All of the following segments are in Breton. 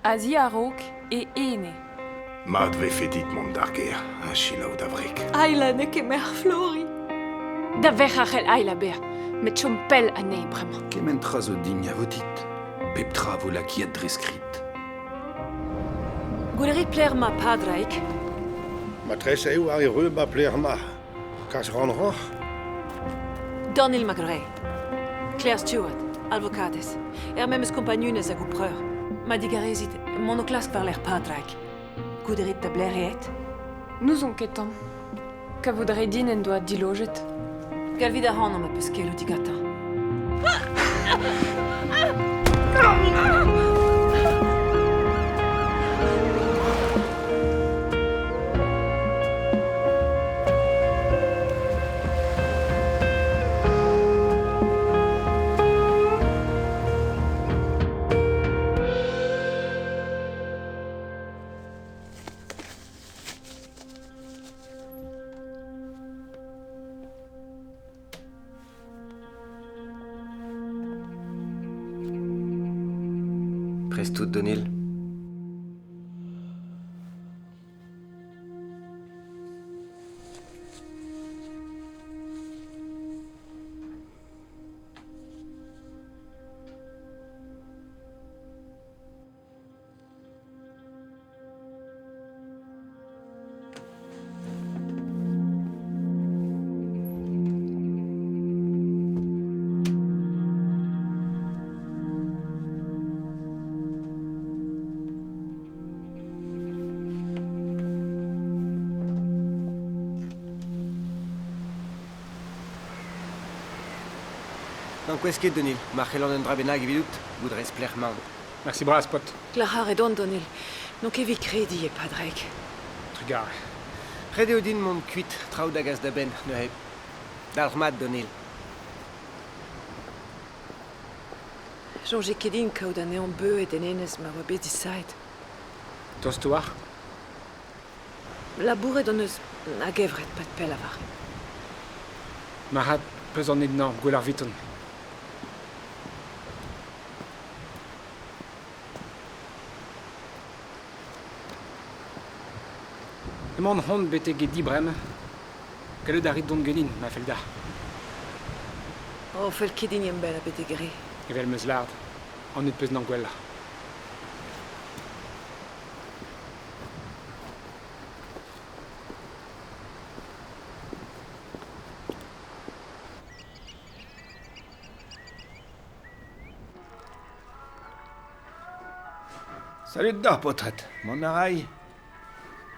A-ziaraok e ene. Mat 'vefe dit mont d'ar gêr ha selaou da wreg. Ayla n'eo ket merc'h Flori. Da verc'h a c'hell Ayla bezañ, met chom pell anezhi bremañ. Kement tra zo din a vo dit. Pep tra vo lakaet dre skrid. Goulerit pler ma Padraig. Matrese eo ar ru ma pler ma. Kas ran roc'h. Daniel McRae. Claire Stewart, alvokadez. Er memes kompagnunez hag ho preur. Ma digarezit, mont o klask war-lerc'h Padraig. Goût a rit da blec'h eo aet? N'ouzon ket tamm. Kavout a rit din en doa dilojet. Galvit ac'hanomp ma peus keloù digantañ. Prest out, Donil? N'ankouez ket, Donil, ma c'hellan un dra bennak evidout, goût rez plec'h 'maon. Mersi bras, paotr. Glac'haret on, Donil. N'on ket evit krediñ e Padraig. Trugarez. Ret eo din mont kuit, traoù da gas da benn, neuze. Dalc'hmat, Donil. Soñje ket din kaout anezhañ beuet en enez ma oa bet disaet. Tost oac'h? Labouret hon eus a-gevret 'pad pell avat. Marc'had peus an ennañ gwell ar viton. Emaon c'hoant betek e di bremañ. Gallout a rit dont ganin, ma fell deoc'h. Oh, fell ket din em bell betek re. Evel 'm eus lâret, an ned peus n'añ gwellañ. Salud deoc'h, paotred. Mont a ray?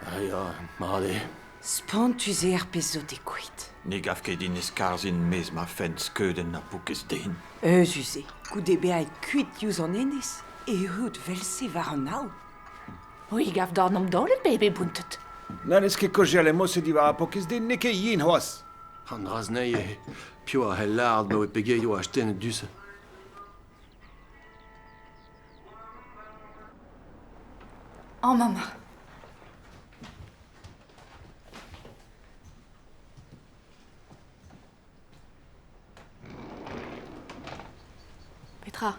Ah ya, mat eo. Spontus eo ar pezh zo degouezhet. Ne gav ket din e skarzhin 'maez ma fenn skeudenn ar boukez den. Euzhus eo, goude bezañ kuit diouzh an enez, erruout 'vel-se war an aod. C'hwi 'gav dorn am daolet bet bet bountet. N'hallez ket kaozeal em-eus diwar ar pokez den n'eo ket yen c'hoazh. An dra-se eo piv a c'hell lâret 'baoe pegeit 'oa astennet du-se. Oh, maman. Petra?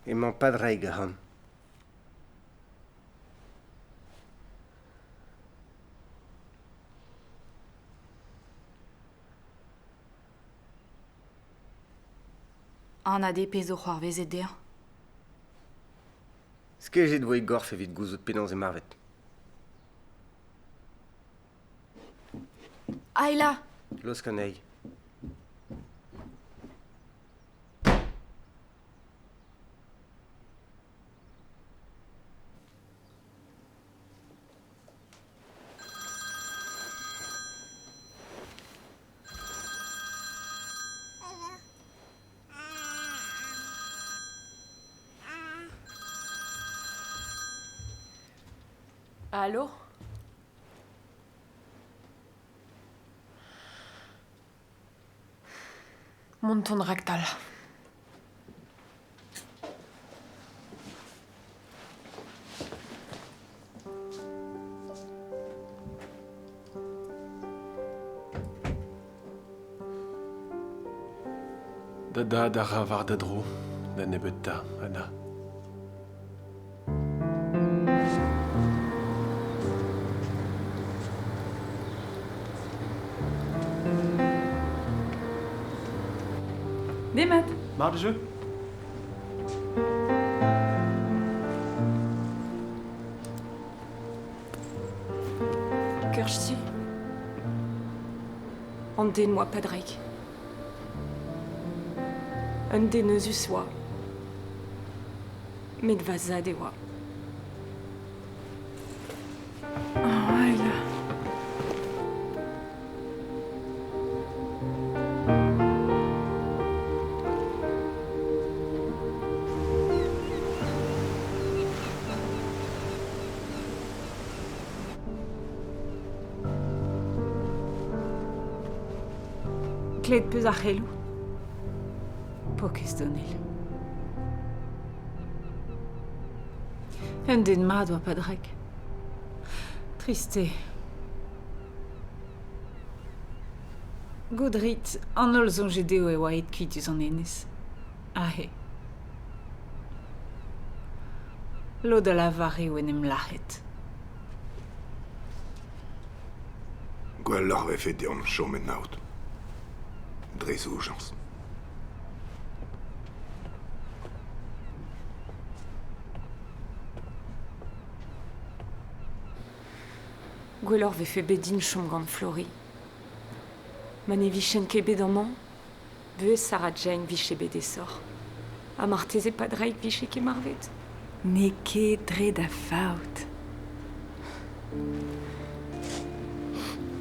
Emañ Padraig ac'hann. Anat eo pezh zo c'hoarvezet dezhañ. Skejet 'vo e gorf evit gouzout penaos eo marvet. Ayla! Laosk anezhi. Alo? Mont on raktal. Da Da dad a ra war da dro, da nebeutañ, Anna. Demat. Mat ez eo? Kirsty. An den oa Padraig. Un den euzhus oa. Met va zad e oa. Oh, Ayla. Klevet 'peus ar c'heloù? Pokez Donnel. Un den mat oa Padraig. Trist eo. Goût 'rit, an holl soñje dezho e oa aet kuit diouzh an enez. Aze. Lod a lavar eo en em lazhet. Gwelloc'h 'vefe deomp chom en aod. Dre zoujañs. Gwelloc'h 'vefe bet din chom gant Florie. Ma ne vijen ket bet amañ, buhez Sarah Jane 'vije bet aesoc'h. Ha marteze Padraig 'vije ket marvet. N'eo ket dre da faot.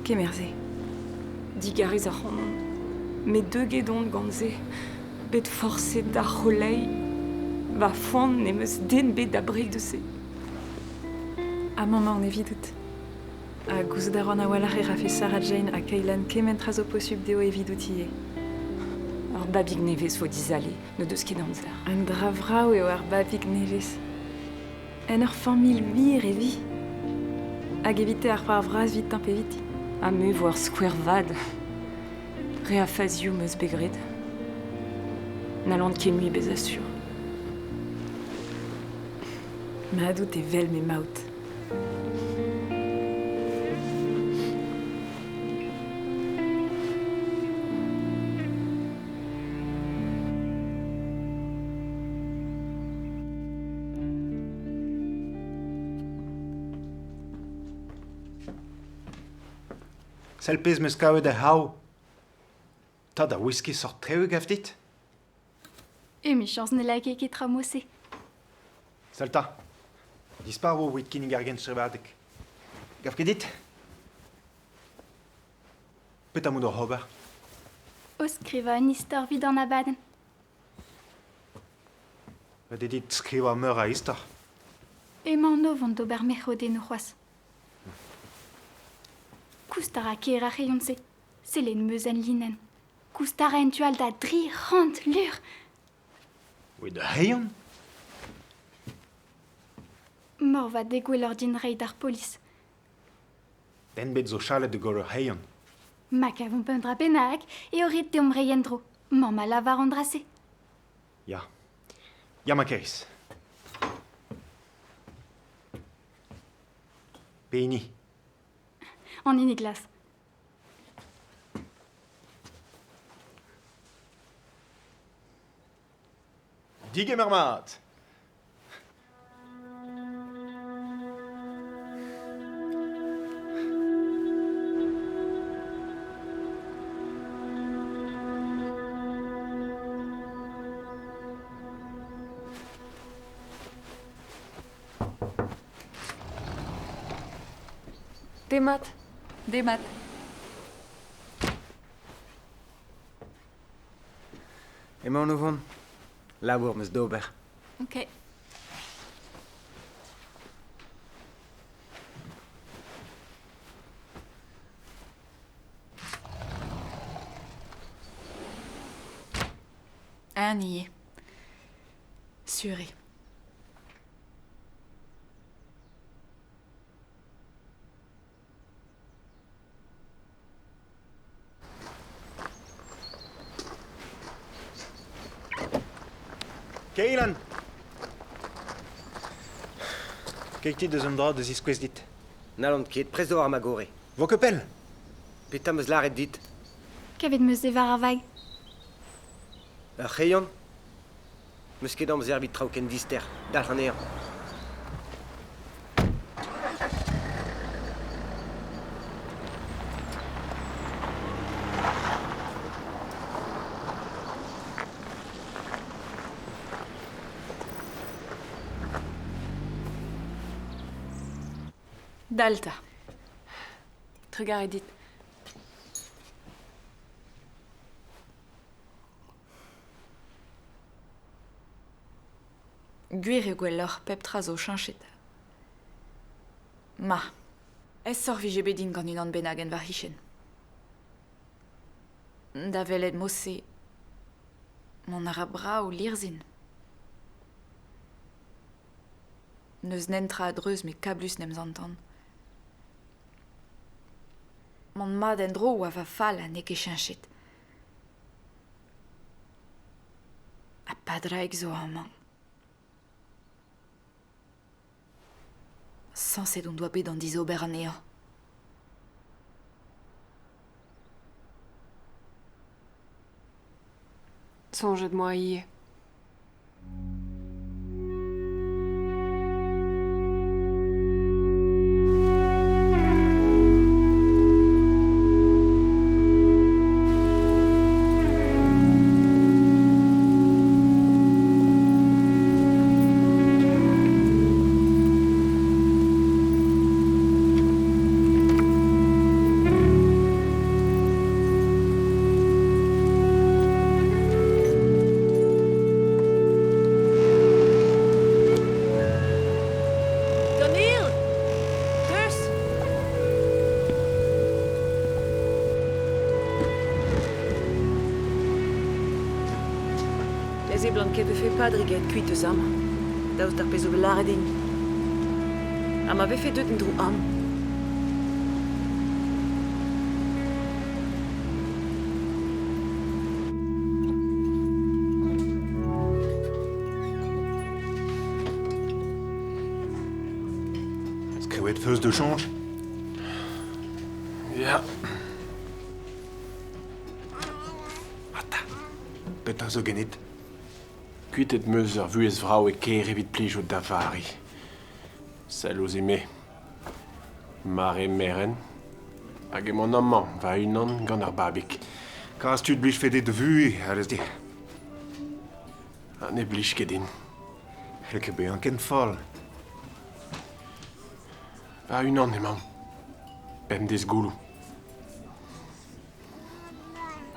Kemer se. Digarez ac'hanon. Met deuget on gant se. Bet forset da c'holeiñ va foan n'em eus den bet da breg deus se. Amañ emaon evidout. Ha gouzout a ran a-walc'h e rafe Sarah Jane ha Kaylan kement tra zo posupl dezho evidout ivez. Ur babig nevez 'vo dizale, n'o deus ket amzer. Un dra vrav eo ar babig nevez. En ur familh wir e vi. Hag evite ar c'hoar vras 'vitañ pe eviti. Ha me 'vo ur skouer vat. Re a fazioù 'm eus bet graet. N'hallan ket mui bezañ sur. Mat out evel m'emaout. Sell pezh 'm eus kavet er c'hav. Tad a whisky sort treù 'gav dit? Emichañs ne lakae ket tra mod-se. Sell 'ta. Dispar 'vo evit kinnig ar genstrivadeg. Gav ket dit? Petra 'maout oc'h ober? O skrivañ un istor 'vit an abadenn. Ret eo dit skrivañ meur a istor. Emaon o vont d'ober merc'hodennoù c'hoazh. Koust a ra ker ar c'hreion-se. Sellet 'm eus enlinenn. Koust a ra en tu all da 300 lur. Evit ar c'hreion? Moarvat eo gwelloc'h din reiñ d'ar polis. Den bet zo chalet da goll ur c'hreion. Ma kavomp un dra bennak eo ret deomp reiñ en-dro. Mamm a lavar an dra-se. Ya. Ya ma kerez. Pehini? An hini glas. Digemer mat! Demat. Demat. Emaon o vont. Labour 'm eus d'ober. Ok. Eñ ivez. Sur eo. Keilan! Keit deus un dra da ziskouez dit. N'hallont ket, prest zo war ma gore. Vo ket pell? Petra 'm eus lâret dit? Kavet 'm eus se war ar vag. Ur c'hreion? 'Meus ket amzer evit traoù ken dister. Dalc'h anezhañ. Dalta. Trugarez dit. Gwir eo gwelloc'h pep tra zo cheñchet. Ma, aesoc'h 'vije bet din gant unan bennak en va c'hichen. Da welet mod-se, mont a ra brav lirzhin. N'eus nentra a-dreuz met kablus 'n em santan. Mont mat en-dro oa va fal ha n'eo ket cheñchet. Ha Padraig zo amañ. Sañset hon doa bet an dizober anezhañ. Soñjet 'moa ivez. Daniel! Deus! Ne seblant ket vefe Padrig aet kuit eus amañ, daoust d'ar pezh zo bet lâret din. Ha ma vefe deuet en-dro amañ? Skrivet 'feus da soñj? Ya. Ata, petra zo ganit? Kuitet 'm eus ur vuhez vrav e kêr evit plijout da Vari. Sell ouzhin-me. Mare merenn. Hag emaon amañ va-unan gant ar babig. Kalz tud 'blijfe dit da vuhez, a lez dit. Ha ne blij ket din. C'hell ket bezañ ken fall. Va-unan emaon. Bemdez gouloù.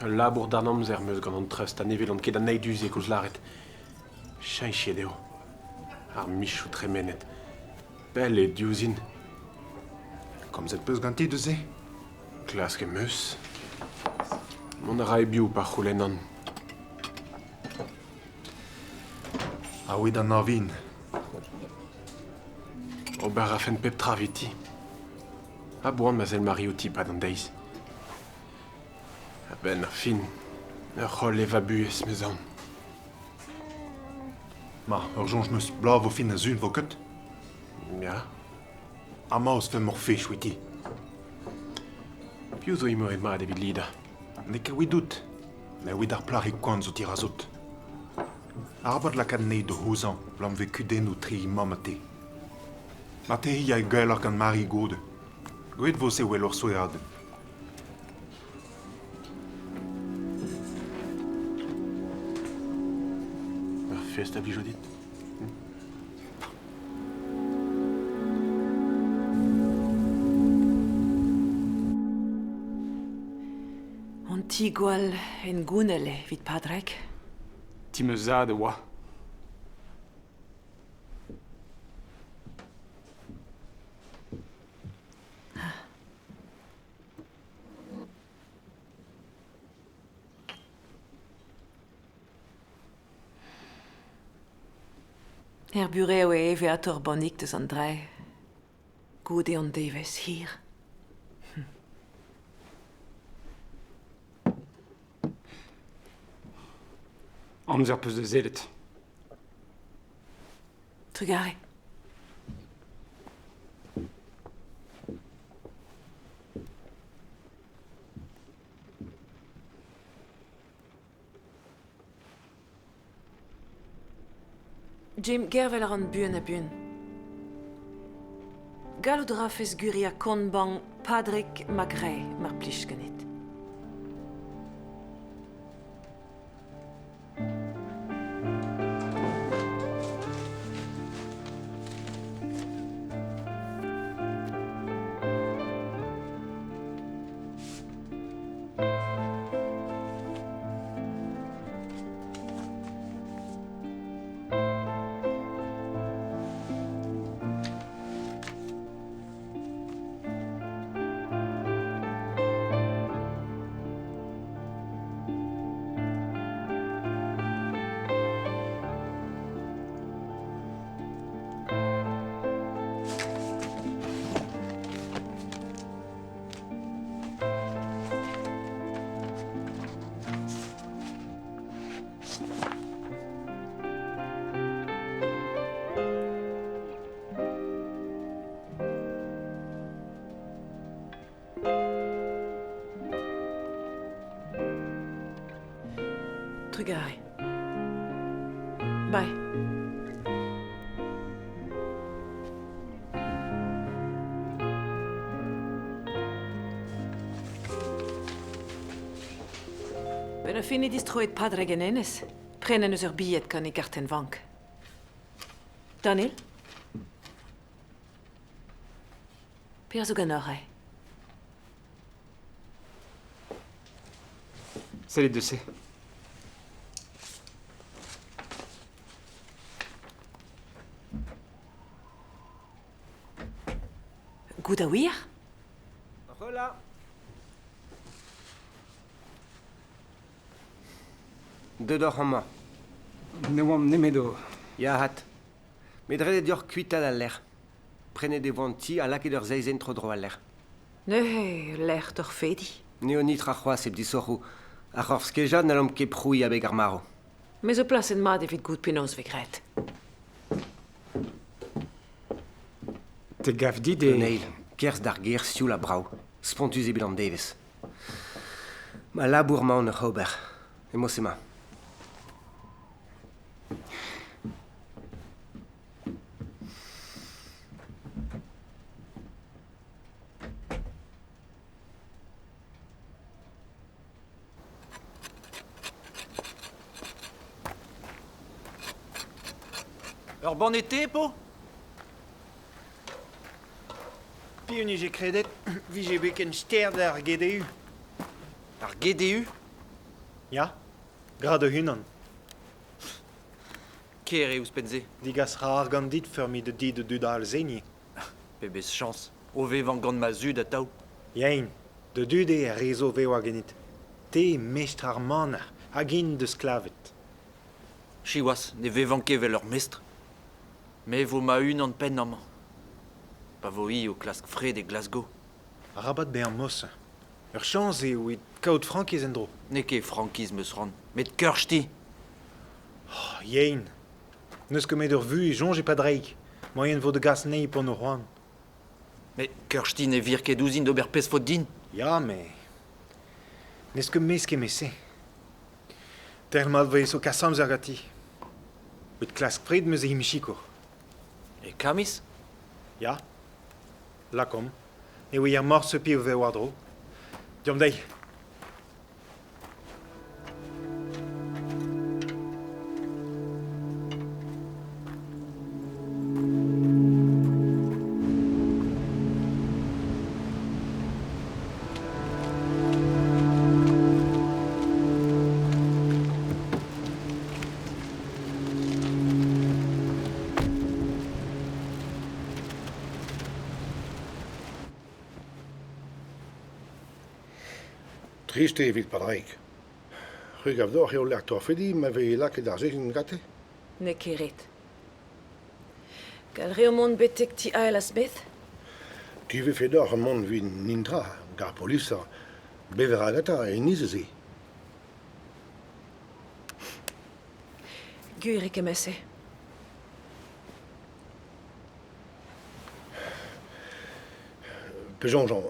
Ul labour darn-amzer 'm eus gant an treust ha ne welan ket anezhi du-se koulz lâret. Cheñchet eo. Ar michoù tremenet. Pell eo diouzhin. Komzet 'peus ganti deus se? Klask em eus. Mont a ra e-biou pa c'houlennan. Aouit an avin. Ober a rafen pep tra eviti. A-boan ma sell Mari outi 'pad an deiz. A-benn ar fin, ur c'holl eo va buhez, 'm eus aon. Ma, ur soñj 'm eus bloaz 'vo fin a sun 'vo ket? Ya. Amañ ouzhpenn morfezh outi. Piv zo imoret mat evit lidañ? N'eo ket evidout, met evit ar plac'hig koant zo dirazout. Arabat lakaat anezhi da c'houzañv 'blam 'vez kudennoù tre mamm ha te. Marteze 'yay gwelloc'h gant Mari goude. Gwelet 'vo se well hor soadenn. Ur fest a blijo dit? An ti gwall hengounel eo evit Padraig. Ti ma zad e oa. Er burev e eve atao ur bannig deus an drailh. Goude an devezh hir. Amzer 'peus da sellet. Trugarez. Jim, gervel a ran buan ha buan. Gallout a rafes gwiriañ kont-bank Padraig MacRae, mar plij ganit. Trugarez. Bye. Benn ar fin eo distroet Padraig en enez. Prenet en deus ur bilhed gant e gartenn-vank. Daniel? Perzh zo ganeoc'h eo? Sellit deus se. Goût a ouiec'h? Hola. Deut oc'h amañ. Ne oamp nemet o... Ya 'hat. Met ret eo deoc'h kuitaat al lec'h. Prenet e vo an ti ha lakaet ur seizenn tro-dro al lec'h. Neuze lec'h torfediñ. N'eo netra c'hoazh hep disoc'hoù. Ar c'horf-skejañ n'hallomp ket prouiñ abeg ar marv. Me zo plaset mat evit goût penaos 'vez graet. Te gav dit e... An eil, kerzh d'ar gêr sioul ha brav. Spontus eo bet an devezh. Ma labour 'maon oc'h ober. Emañ emañ. Ur banne te, po? Piv 'nije kredet 'vije bet ken stert ar GDU? Ar GDU? Ya, gra da-unan. Ker eo ouzhpenn-se. Degas 'ra argant dit feurmiñ da di da dud all seniñ. Pebezh chañs, o vevañ gant ma zud atav. Yein, da dud eo ar re zo 'vevañ ganit. Te, mestr ar maner, hag int da sklaved. Siwazh, ne vevan ket 'vel ur mestr. Me 'vo ma-unan-penn amañ. Pa vo hi o klask fred e Glasgow. Arabat bezañ mosañ. Ur chañs eo evit kaout frankiz en-dro. N'eo ket frankiz 'm eus c'hoant, met keurchti. Oh, yein. N'eus ket met ur vuhez soñj e Padraig. Moaien 'vo da gas anezhi p'on o c'hoant. Met keurchti ne vir ket ouzhin d'ober pezh faot din. Ya, met n'eus ket mesk kement-se. Termal 'vez o kas amzer ganti. Bet klask pred 'm eus he sikour. E Kamis? Ya. Lakaomp. Ne ouier morse piv 'vez war-dro. Deomp dezhi. Trist eo evit Padraig. C'hwi 'gav deoc'h eo lec'h torfediñ ma vez lakaet ar sezhun gante? N'eo ket ret. Gall reomp mont betek ti Ayla Smith? Tu vefe deoc'h mont evit nintra, gant ar polis bever agata e niz-se. Gwir eo kement-se. Pe soñjan,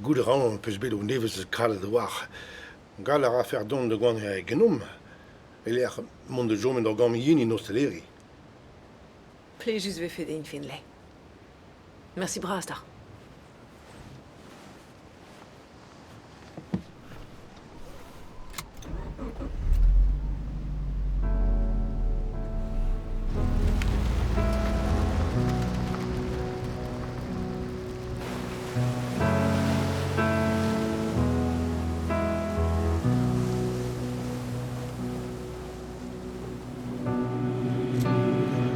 goût a ran peus bet o nevez kalet a-walc'h. Gall a rafec'h dont da goaniañ ganeomp e-lec'h mont da chom en ur gambr yen en ostaleri. Plijus 'vefe din, Finlay. Mersi bras deoc'h.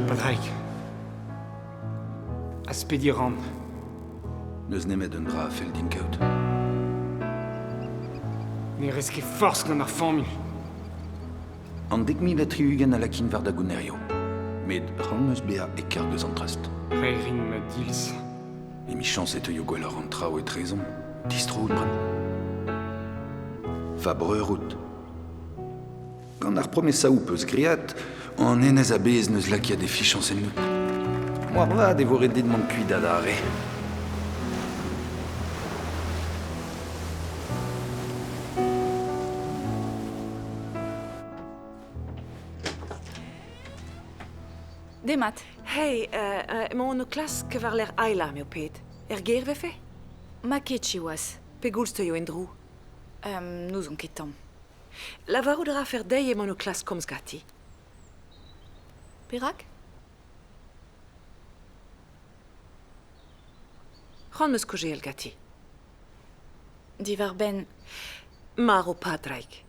Padraig. Aspediñ 'ran. N'eus nemet un dra a fell din kaout. Ne rez ket forzh gant ar familh. An 10,060 a lakin war da gounerioù. Met c'hoant 'm eus bezañ e karg eus an trust. Reiñ 'rin ma dilz. Emichañs e teuio gwelloc'h an traoù etrezomp. Distro out bremañ. Va breur out. Gant ar promesaoù 'peus graet, an enez a-bezh 'neus lakaet e fichañs ennout. Moarvat e vo ret dit mont kuit adarre. Demat. Hey, emaon o klask war-lerc'h Ayla, m'eo ped. Er gêr 'vefe? Ma ket siwazh. Pegoulz 'teuio en-dro? N'ouzon ket tamm. Lavarout a rafec'h dezhi emaon o klask komz ganti. Perak? C'hoant 'm eus kaozeal ganti. Diwar-benn... Marv Padraig.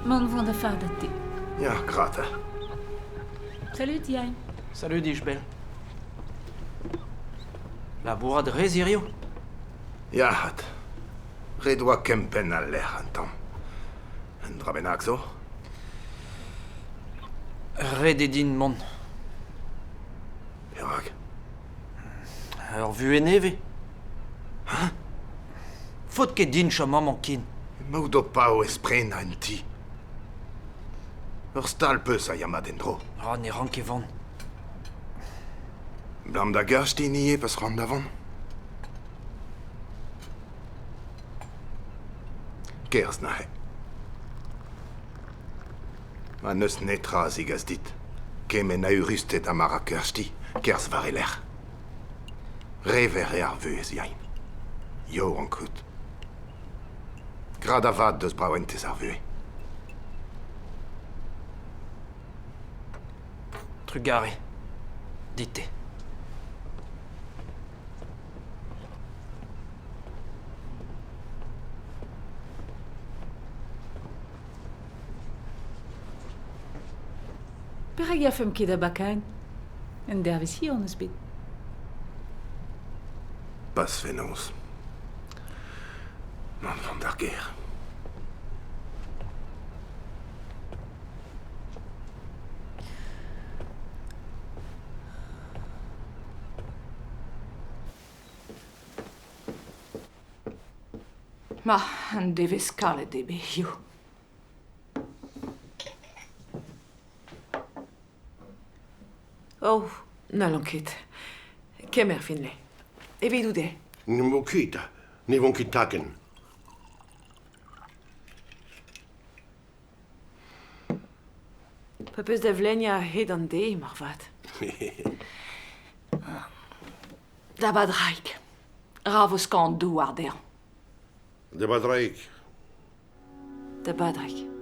Mont vont da fardañ te. Ya, grata. Salut, Yann. Salut, Ishbel. Labourat rez hiziv? Ya, 'vat. Ret oa kempenn al lec'h un tamm. Un dra bennak zo? Ret eo din mont. Perak? Ur vuhez nevez. Hein? Faot ket din chom amañ ken. Emaout o paouez prenañ un ti. Ur stal peus a ya mat en-dro. Ah, ne ran ket van. Blam da gas din ivez pa c'hoant da vont. Kerzh neuze. Ma n'eus netra a zegas dit. Kement a eürusted ha ma ra Kirsty, kerzh war e lerc'h. Re verr eo ar vuhez, Yain. Yaouank out. Gra da vat deus braventez ar vuhez. Trugarez. Dit-te. Perak 'yafemp ket da bakañ? Un dervezh hir hon eus bet. Pas fenoz. Mont vont d'ar gêr. Ma, un devezh kalet eo bet hiziv. Oh, n'hallan ket. Kemer, Finlay. Evidout eo. Ne vo ket. Ne vo ket takenn. Pa peus da vleniañ a-hed an deiz, moarvat. Da Badraig. Ra vo skañv an douar dezhañ. Da Badraig. Da Badraig.